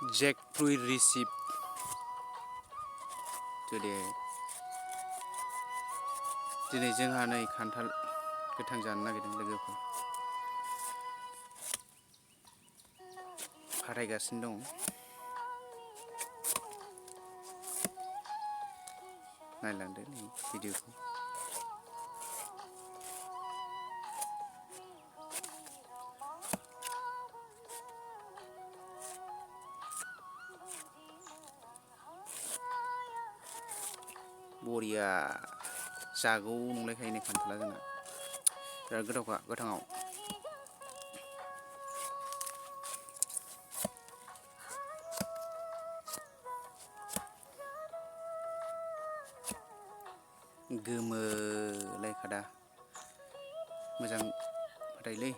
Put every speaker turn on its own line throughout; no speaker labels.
Jackfruit recipe today. दिनै जोंहा नै खान्थाल गोथां जानो नागिरदों लोगोफोर फारायगासिनो दं नायलांदो नै भिडिअखौ बरिया जागौ नंलायखायो खान्थाला जोंना बिराद गोथावखा गोथाङाव गोमोलायखादा मोजां फाथायलै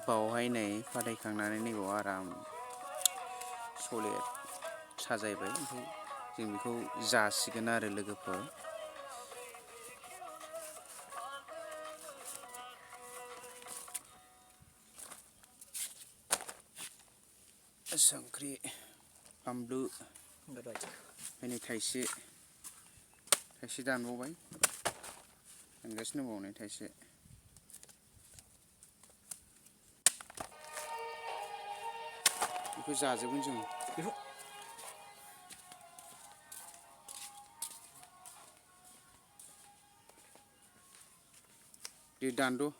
बावहाय नै फाथायखांनानै नैबाव आराम सलेद साजायबाय ओमफ्राय जों बेखौ जासिगोन आरो लोगोफोर संख्रि बानलु नै थाइसे दानबावबाय दानगासिनो दंबावो नै थाइसे बेखौ जाजोबगोन जों दे दानद'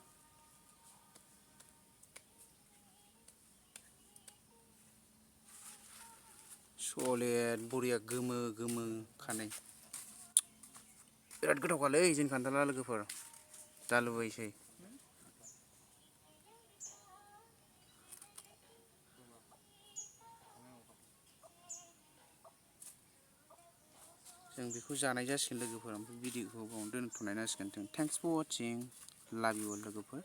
सलेद बरिया गोमो खानाय बिराद गोथावखालै जोंनि खान्थाला लोगोफोर दा लुबैसै जों बेखौ जानाय जासिगोन लोगोफोर ओमफ्राय भिडिअखौ बावनो दोनथ'नाय जासिगोन थेंक्स फर वाचिं लाभ इउ लोगोफोर